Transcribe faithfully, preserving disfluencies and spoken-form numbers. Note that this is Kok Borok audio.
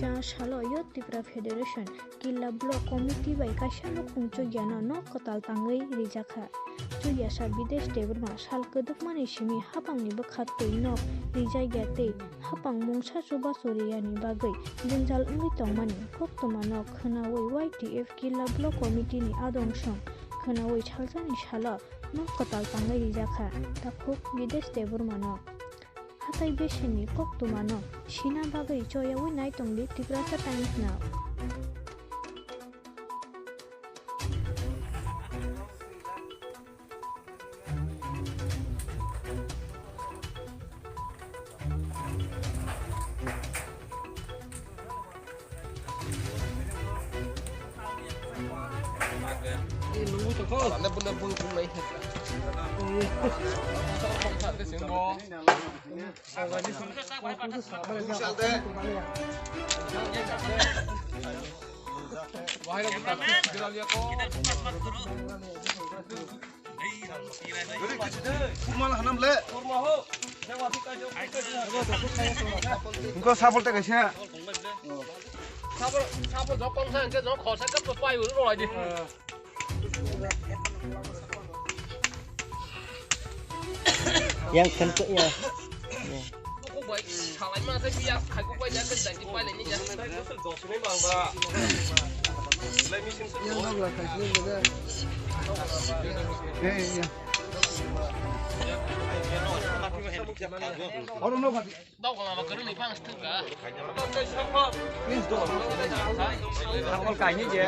Salo Youth Tipra Federation Killa Block Committee bai kaisa nukhung chukyano nok kwtal tangwi rijak kha. Chukyasa Bidesh Debbarma sal kwdwkmani simi hapangni bwkhaktwi nok rijak ya tei hapang mungsa chubachu riyani bagwi jwngjal wngwi tongmani koktwmano khwnawi Y T F Killa Block Committee ni adong song khwnawi salsani salo nok kwtal tangwi rijak kha takhuk Bidesh Debbarmano. Hatai beseni koktwmano sina bagwi choyawi nai tongdi Tiprasa Times no. Kurma la hanam le. Engko sapol tei kaisa. Sapol, sapol jok kong sa, engke jok khosa kap pai uru roi di. Yang khentuk ya. Kuk bai salai ma se biya khai kuk bai ya ke dai di pai le ni ya. Yang dong la khai ni ya. Eh, ya. Oro no khati. Dok lama kwrwngni phang sthwk ka. Yes, dok. Sakol kainwi je.